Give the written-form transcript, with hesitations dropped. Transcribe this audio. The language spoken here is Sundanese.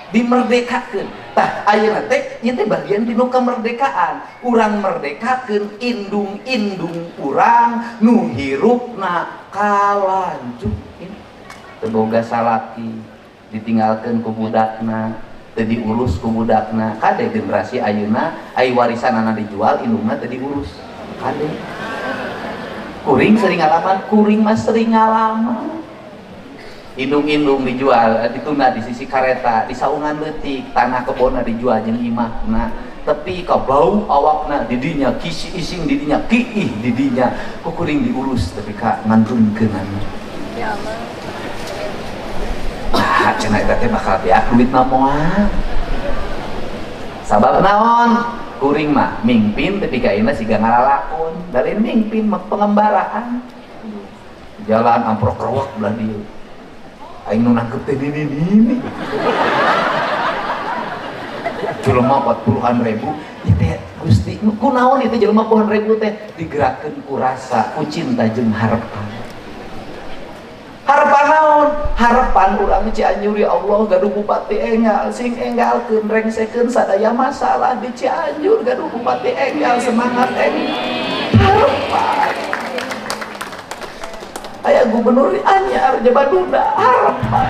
Dimerdekakeun. Tah ayeuna teh ieu teh bagian dinu kemerdekaan. Urang merdekakeun indung-indung urang nu hirupna kalanjut. Teu boga salaki, ditinggalkeun ku budakna, teu diurus ku budakna. Kade generasi ayeuna ai warisanana dijual, indungna teu diurus. Kade. Kuring sering ngalaman, kuring mah sering ngalaman. Indung-indung dijual, ditunda di sisi kareta, di saungan leutik, tanah kebonna dijual jeung imahna. Tepi ka bau awakna didinya, kisi ising didinya, kiih didinya. Ku kuring diurus tepi ka ngantunkeunana. Ya Allah. Nah, cenah eta teh bakal beak duitna moal. Sabab naon? Kuring mah mingpin tepi ka ayeuna siga ngalalakon. Dari mingpin mah pengembaraan. Jalan amprok rewak belah dieu. Aing nu nangkep teh nini-nini. Jelema 40-an ribu, ieu teh Gusti, kunaon ieu teh jelema puluhan ribu teh digerakkeun ku rasa, ku cinta jeung harapan. Harapan naon? Harapan urang Cianjur ya Allah gaduh bupati enggal, sing enggalkeun rengsekeun sadaya masalah di Cianjur gaduh bupati enggal semangat enggal. Harapan. Aya gubernur anyar Jabadunda, harapan.